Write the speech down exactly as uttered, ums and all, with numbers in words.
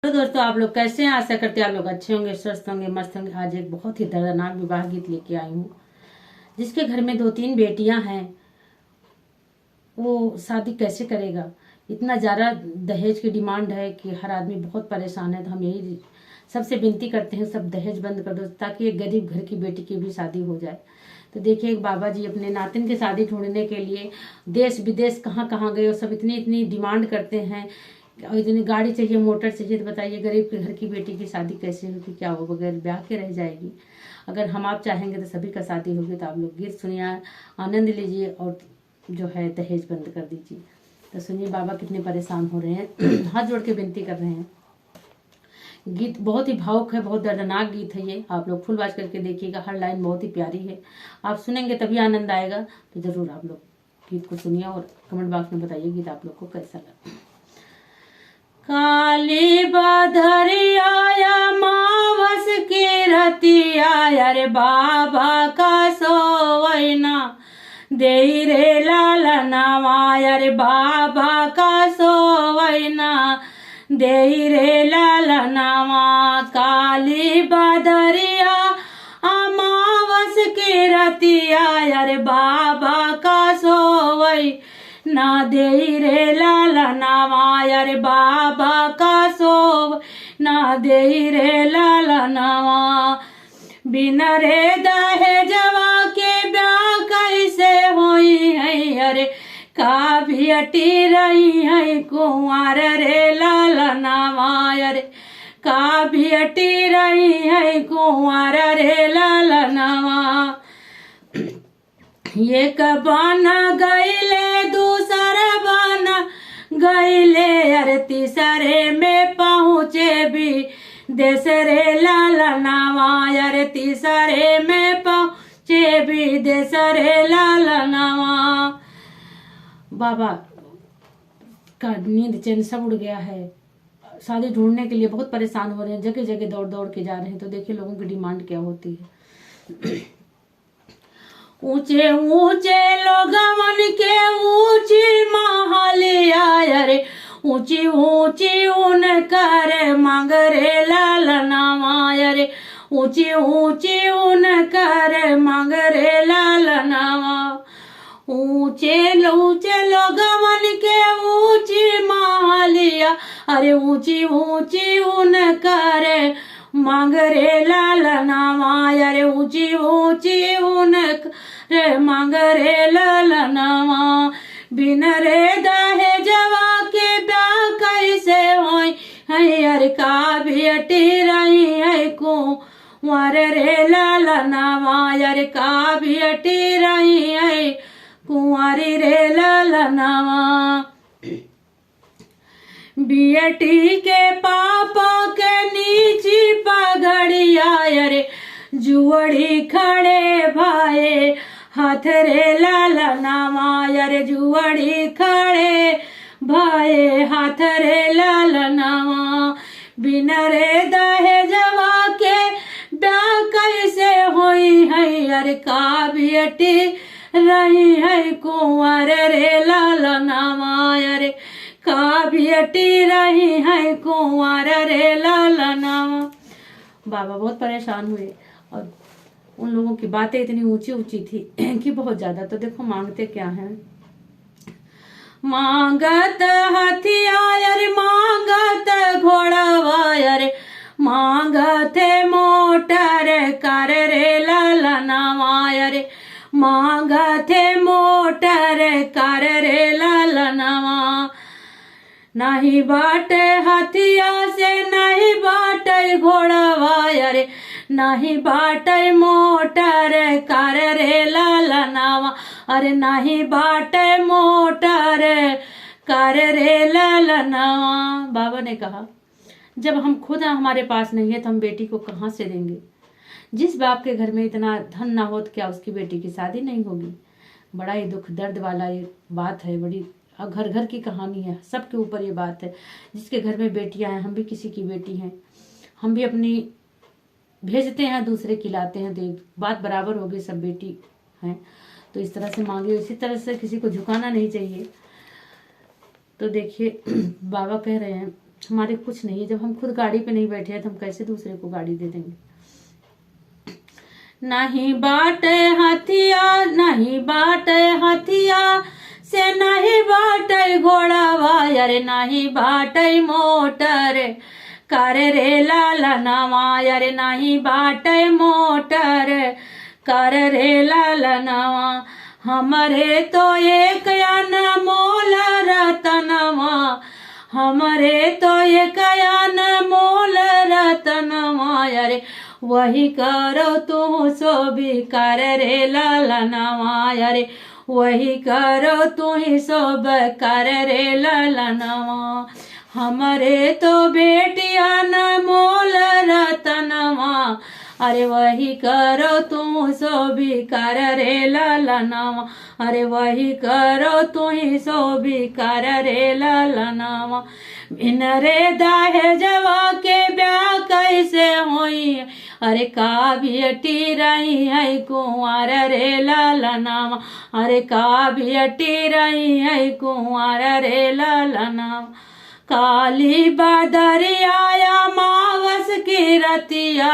तो दोस्तों, आप लोग कैसे हैं? आशा करती हूँ आप लोग अच्छे होंगे, स्वस्थ होंगे, मस्त होंगे। आज एक बहुत ही दर्दनाक विवाह गीत लेके आई हूँ। जिसके घर में दो तीन बेटियां हैं, वो शादी कैसे करेगा? इतना ज़्यादा दहेज की डिमांड है कि हर आदमी बहुत परेशान है। तो हम यही सबसे विनती करते हैं, सब दहेज बंद कर दो, ताकि ये गरीब घर की बेटी की भी शादी हो जाए। तो देखिए, एक बाबा जी अपने नातिन की शादी ढूंढने के लिए देश विदेश कहाँ कहाँ गए, और सब इतनी इतनी डिमांड करते हैं, और इतनी गाड़ी चाहिए, मोटर चाहिए। तो बताइए, गरीब के घर की बेटी की शादी कैसे होगी? क्या वो बगैर ब्याह के रह जाएगी? अगर हम आप चाहेंगे तो सभी का शादी होगी। तो आप लोग गीत सुनिए, आनंद लीजिए और जो है दहेज बंद कर दीजिए। तो सुनिए, बाबा कितने परेशान हो रहे हैं, हाथ जोड़ के विनती कर रहे हैं। गीत बहुत ही भावुक है, बहुत दर्दनाक गीत है ये। आप लोग फुल वॉच करके देखिएगा, हर लाइन बहुत ही प्यारी है। आप सुनेंगे तभी आनंद आएगा। तो जरूर आप लोग गीत को सुनिए और कमेंट बॉक्स में बताइए गीत आप लोग को कैसा लगा। काली बदरिया अमावस की रतिया, अरे बाबा का सोवैना, देई रे लालनवा, अरे बाबा का सोवैना, देई रे लालनवा। काली बदरिया अमावस की रतिया, अरे बाबा का सोवैना, देई रे लालनवा, अरे बाबा का सोवैना, देई रे लालनवा। बिना रे दहेजवा के ब्याह कैसे होई है, अरे का बियटी रही है कुंवर रे लालनवा, अरे का बियटी रही है कुंवर रे लालनवा। एक बन गईले, दूसर बन गईले, अरे तीसरे में पहुँचे विदेश रे लालनवा, अरे तीसरे में पहुँचे विदेश रे लालनवा। बाबा का नींद चैन सब उड़ गया है। शादी ढूंढने के लिए बहुत परेशान हो रहे हैं, जगह जगह दौड़ दौड़ के जा रहे हैं। तो देखिए, लोगों की डिमांड क्या होती है। ऊंचे ऊंचे लोगवन के ऊंची महलिया, अरे ऊंची ऊंची उनकर मांग रे लालनवा, अरे ऊंची ऊंची उनकर मांग रे लालनवा। ऊंचे ऊंचे लोगवन के ऊंची महलिया, अरे ऊंची ऊंची उनकर मांग रे लालनवा, अरे ऊंची ऊंची उनकर मांग रे लालनवा। बिन रे दहेजवा के ब्याह कैसे होई है, अरे का बियटी रही है कुंवर रे लालनवा, अरे का बियटी रही है कुंवारी रे लालनवा। बियटी के पापा के नीची पगड़िया, अरे जुअड़ी खड़े भए हाथ रे लालनवा, अरे जुअड़ी खड़े भए हाथ रे लालनवा। बिन रे दहेजवा के ब्याह कैसे होई है, अरे का बियटी रही है कुंवर रे लालनवा, अरे का बियटी रही है कुंवर रे लालनवा। बाबा बहुत परेशान हुए और उन लोगों की बातें इतनी ऊंची ऊंची थी कि बहुत ज्यादा। तो देखो, मांगते क्या हैं। मांगत हथिया, अरे मांगत घोड़वा, अरे मांगत मोटर कार रे लालनवा, अरे मांगत मोटर कार रे लालनवा। नहीं बाटे हथिया से, नहीं बाटे घोड़वा, अरे नहीं बाटे मोटर कार रे लालनवा, अरे नहीं बाटे मोटर कार रे लालनवा। बाबा ने कहा, जब हम खुद हमारे पास नहीं है तो हम बेटी को कहाँ से देंगे? जिस बाप के घर में इतना धन ना हो तो क्या उसकी बेटी की शादी नहीं होगी? बड़ा ही दुख दर्द वाला ये बात है, बड़ी, और घर घर की कहानी है, सबके ऊपर ये बात है। जिसके घर में बेटियां हैं, हम भी किसी की बेटी हैं, हम भी अपनी भेजते हैं, दूसरे की लाते हैं, तो ये बात बराबर होगी, सब बेटी हैं। तो इस तरह से मांगे, इसी तरह से किसी को झुकाना नहीं चाहिए। तो देखिए बाबा कह रहे हैं, हमारे कुछ नहीं है। जब हम खुद गाड़ी पे नहीं बैठे हैं तो हम कैसे दूसरे को गाड़ी दे देंगे? नहीं बाटे हथिया, नहीं बाटे हथिया से नहीं बाटे घोड़ावा, अरे नहीं बाटे मोटर, करे रे लालनवा, अरे नहीं बाटे मोटर, करे रे लालनवा। हमरे तो एक अनमोल रतनवा, हमरे तो एक अनमोल रतनवा, अरे वही करो तू सोभी, करे रे लालनवा, अरे वही करो तू ही सोभ, करे रे लालनवा। हमरे तो बेटी अनमोल रतनवा, अरे वही करो तू सोभी, करे रे लालनवा, अरे वही करो तू ही सोभी, करे रे लालनवा। बिन रे दहेजवा के ब्याह कैसे होई, अरे का बेटी रही है कुंवार रे लालनवा, अरे का बेटी रही है कुंवार रे लालनवा। काली बदरिया अमावस की रतिया,